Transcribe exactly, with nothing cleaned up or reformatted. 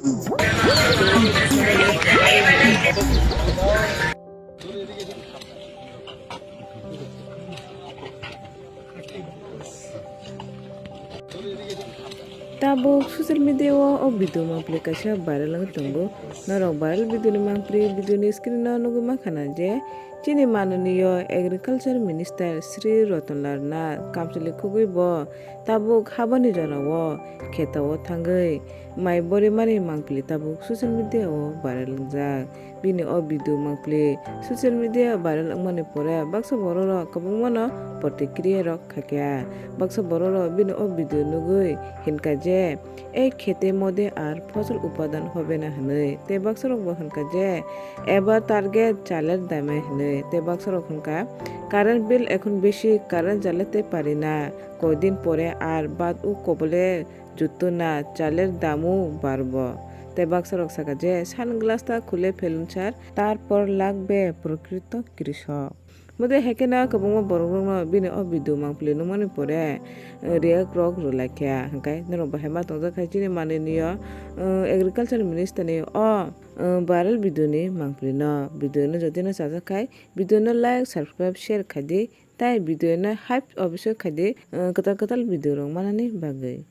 Tabuk social media o o video mangpili kaisa viral wngwi tongo. Norok viral video ni mangpili video ni screen o nugwi mankha na je chini mananiyo agriculture minister Shri Ratan Lal Nath kamchwlwi khugwi bo tabuk habani jorao kheto o thangwi mai borimani mangpili tabuk social media o viral wngjak. Bini o video mangpili social media viral wngmani pore baksa bororok kwbangmano protikriya rok khakya. Baksa bororok bini o video nugwi hinkha je, "Ei khete mode ar fosol utpadan hobe na," hwnwi. Tei baksarokbo hinkha je, "Ebar target chaler dame," hwnwi. Tei baksarok hinkha, "Current bill ekhon besi, current jalate pari na, koidin pore ar bad u kobole jutto na, chaler damu barbo." Tei baksarok saka je, "Sunglass ta khule phelun sir, tarpor lagbe prokrito krisok." Mode hekeno kwbangma borokrokno bini o video mangpili nukmani pore, eh, react rok rwlaikha. Hwnkhe norok bahai ma tongjak khai chini mananiyo, eh, agriculture minister ni o, eh, viral video ni mangpili no. Video no jodi no chajak khai, video no like, subscribe, share khai di. Tai video no hype obiso khai di, eh, kwtal kwtal video rok manani bagwi.